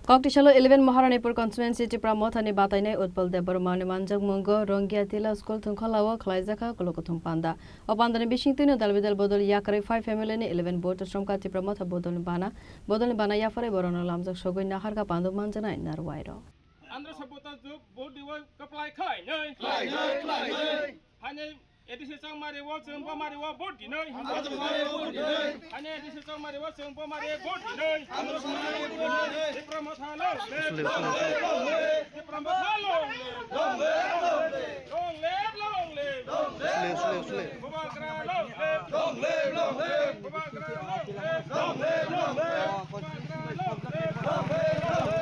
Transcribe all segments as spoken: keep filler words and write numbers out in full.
Koktisalo eleven Maharanipur constituency Tipra Mothani batainai Utpal Debbarmani manjakmungo Rongia Tila School thwngkholao khlaijakha kulukuthum panda. O pandani bisingtwino dalbidal bodol yakarwi five family ni eleven voters romkha Tipra Motha bodolni bana. Bodolni bana yapharwi borokno lamjak sogwi naharkha panduk manjaknai narwai rok. Andhra Sabha ta jok vote diwa kaplai khlai nai. Khlai nai, khlai nai. Hani A D C Chongmari wo chwng Bomari wo vote dinai. Hani A D C Chongmari wo chwng Bomari vote dinai. Tipra Motha long live. Tipra Motha long live. Long live, long live. Bubagra long live. Long live, long live. Bubagra long live. Long live, long live. Bubagra long live. Long live, long live.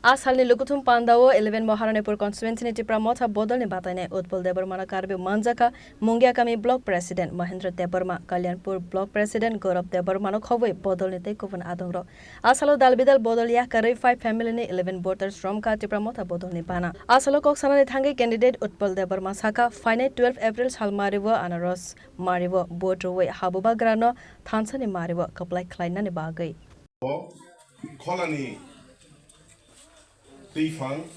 A salni lukuthum pandao eleven Maharanipur constituency ni Tipra Motha bodolni batainai Utpal Debbarmano karwi manjakha Mungia kami block president Mahendra Debbarma, Kalyanpur block president Gaurav Debbarmano khobwi bodolni tei kubun adongrok. A salo dalbidal bodol yakarwi five family ni eleven voters romkha Tipra Motha bodolni bana. A salo kok sanani thangwi candidate Utpal Debbarma sakha, phainai twelve April salmari o anaros mari o vote rwwi habubagrano thansani mari o kwplai khlainani bagwi. O kholani twiphang,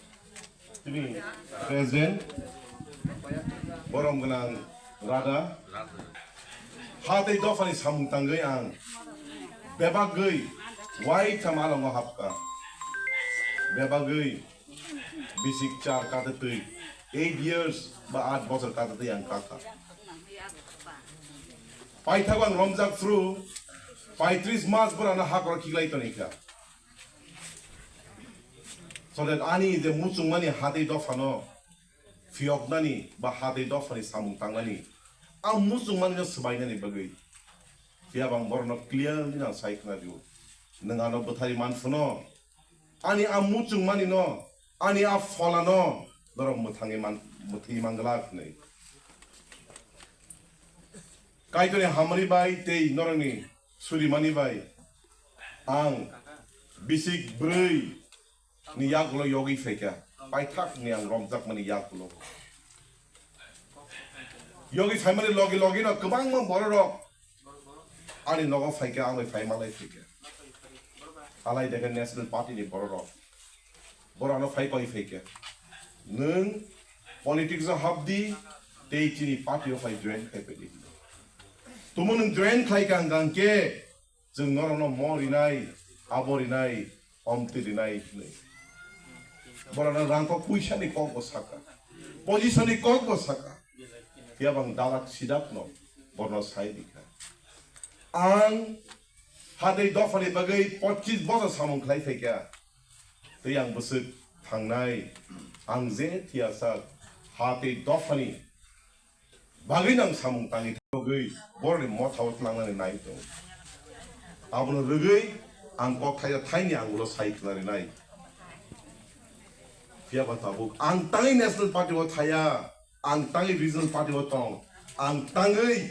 tini president, borom gwnang rada, ha tei dophani samung tangwi ang bebagwi waitham alongo hapkha, bebagwi bisik char katatwi eight years ba aat bochor katatwi ang kakha. Paithago ang romjak phuru paitris mas borano hakhoro khiklai tongwi kha. So that ani je muchungmani ha tei dophano phiyoknani ba ha tei dophani samung tangnani, a muchungmanino swbainani bagwi. Phiya bo ang borokno clearly no sai khna rio. Nwng ano bwthari man phano, ani a muchungmanino, ani a pholano norok mwthangwi man, mwthwi man glak hwnwi. Kaitorni hamari bai tei norokni surimani bai ang bisik bwrwi ni yagulo yogwi phaikha, paithak ni ang romjakmani yagulo. Yogwi phaimani logi logi no kwbangma bororok ani nogo phaikha, ang bai phaimalai phaikha. Alai dekhe National Party ni bororok, borok ano phai pai phaikha. Nwng politics o hapdi tei chini party o phai join khai phaidi. Tumo nwng join khai kang kang khe, chwng norokno mo rinai, abo rinai, omtwi rinai hwnwi. Borokno rangkok puisani kokbo sakha, positionni kokbo sakha. Phiya bo ang dalak sidakno borokno sai rikha. Ang ha tei dophani bagwi pochis bochor samung khlai phaikha. Tei ang bwswk thangnai, ang je thiyasak ha tei dophani bagwi nang samung tangwi thangwi borokni mothao twnangnani nai tongo. Abono rwgwi ang kok thaisa thaini ang ulo sai khna rinai. Phiya ba tabuk ang tangwi National Party o thaya, ang tangwi Regional Party o tong, ang tangwi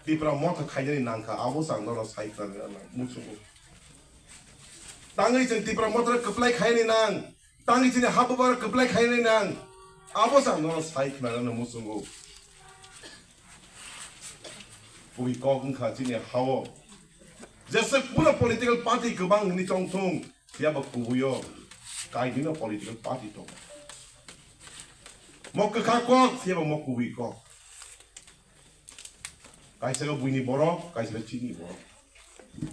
Tipra Motha khainani nangkha, abo se ang norok sai khna rinai muchungo. Tangwi chwng Tipra Motha kwplai khainani nang, tangwi chini ha bubar kwplai khainani nang, abo se ang norok sai khna rinai muchungo. Kubui kok wngkha chini hao. Jesa puno political party kwbang hwnwi chongthung, phiya bo kubuio kainwino political party tongo. Mo kwkha kok, phiya bo mo kubui kok. Kaisa khe buini borok, kaisa khe chini borok.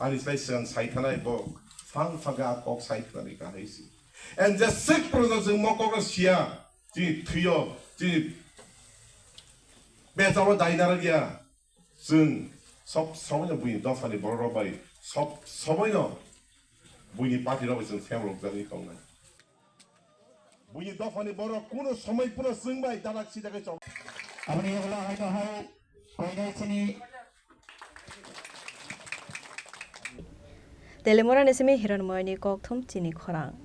Ani slai swkang sai thanai bo phang phang khe a kok sai thanani kahai se. And jesa puno chwng mo kokno siya, chini thwio, chini bejalo dai narwkya. Chwng sob somoino buini dophani bororok bai, sob somoino buini party rok bai chwng pherokjagwi tongnai. Buini dophani borok kuno somoi phano chwng bai dalak sidagwi chong. Aboni yagulo haino hai koinai chini Telemorani simi Hironmoyoni kokthum chini khorang.